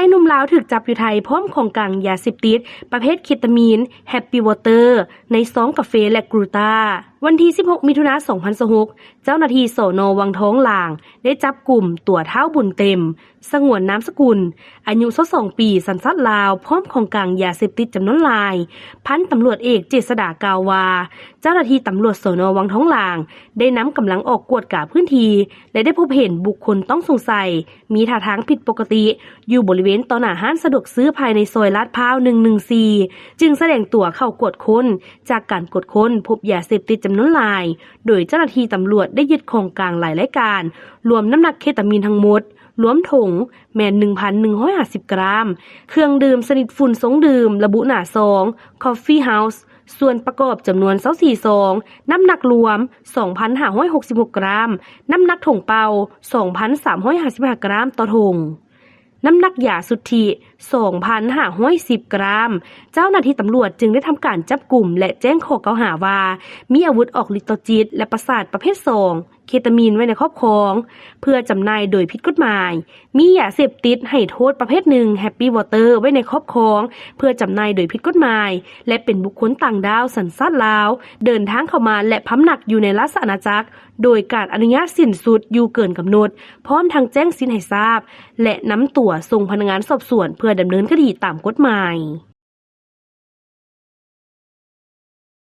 ຊາຍໜຸ່ມລາວຖືກຈັບຢູ່ໄທ ພ້ອມຂອງກາງຢາເສບຕິດປະເພດເຄຕາມີນ Happy Water ໃນຊອງກາເຟ ແລະ Gluta. ວັນທີສິບຫົກ ມິຖຸນາ ສອງພັນຊາວຫົກ ເຈົ້າໜ້າທີ່ ສນ ວັງທອງຫຼາງ ໄດ້ຈັບກຸມຕົວທ້າວ ບຸນເຕັມ ສະຫງວນນາມສະກຸນ ອາຍຸຊາວສອງປີ ສັນຊາດລາວ ພ້ອມຂອງກາງຢາເສບຕິດຈຳນວນຫຼາຍ. ພັນຕຳຫຼວດເອກ ເຈດສະດາ ກ່າວວ່າ ເຈົ້າໜ້າທີ່ຕຳຫຼວດ ສນ ວັງທອງຫຼາງ ໄດ້ນຳກຳລັງອອກກວດກາພື້ນທີ່ ແລະ ໄດ້ພົບເຫັນບຸກຄົນຕ້ອງສົງໄສ ມີທ່າທາງຜິດປົກກະຕິ ຢູ່ບໍລິເວນຕໍ່ໜ້າຮ້ານສະດວກຊື້ພາຍໃນຊອຍລາດພ້າວ ໜຶ່ງໜຶ່ງສີ່ ຈຶ່ງສະແດງຕົວເຂົ້າກວດຄົ້ນ. ຈາກການກວດຄົ້ນພົບຢາເສບຕິດຈຳນວນຫຼາຍ ໂດຍເຈົ້າໜ້າທີ່ຕຳຫຼວດໄດ້ຍຶດຂອງກາງຫຼາຍລາຍການ ລວມນ້ຳໜັກເຄຕາມີນທັງໝົດ ລວມຖົງແມ່ນ ໜຶ່ງພັນໜຶ່ງຮ້ອຍຫ້າສິບກຣາມ, ເຄື່ອງດື່ມຊະນິດຝຸ່ນຊົງດື່ມ ລະບຸໜ້າຊອງ Coffee House ສ່ວນປະກອບຈຳນວນຊາວສີ່ຊອງ, ນ້ຳໜັກລວມ ສອງພັນຫ້າຮ້ອຍຫົກສິບຫົກກຣາມ, ນ້ຳໜັກຖົງເປົ່າ ສອງພັນສາມຮ້ອຍຫ້າສິບຫ້າກຣາມຕໍ່ຖົງ, ນ້ຳໜັກຢາສຸດທິ ສອງພັນຫ້າຮ້ອຍສິບກຣາມ. ເຈົ້າໜ້າທີ່ຕຳຫຼວດຈຶ່ງໄດ້ທຳການຈັບກຸມ ແລະ ແຈ້ງຂໍ້ກ່າວຫາວ່າ ມີອາວຸດອອກລິດຕໍ່ຈິດ ແລະ ປະສາດປະເພດສອງ ເຄຕາມີນ ໄວ້ໃນຄອບຄອງ ເພື່ອຈຳໜ່າຍໂດຍຜິດກົດໝາຍ, ມີຢາເສບຕິດໃຫ້ໂທດປະເພດໜຶ່ງ Happy Water ໄວ້ໃນຄອບຄອງ ເພື່ອຈຳໜ່າຍໂດຍຜິດກົດໝາຍ ແລະ ເປັນບຸກຄົນຕ່າງດ້າວສັນຊາດລາວ ເດີນທາງເຂົ້າມາ ແລະ ພຳນັກຢູ່ໃນລາຊະອານາຈັກ ໂດຍການອະນຸຍາດສິ້ນສຸດຢູ່ເກີນກຳນົດ, ພ້ອມທັງແຈ້ງສິດໃຫ້ຊາບ ແລະ ນຳຕົວສົ່ງພະນັກງານສອບສວນເພື່ອດຳເນີນຄະດີຕາມກົດໝາຍ.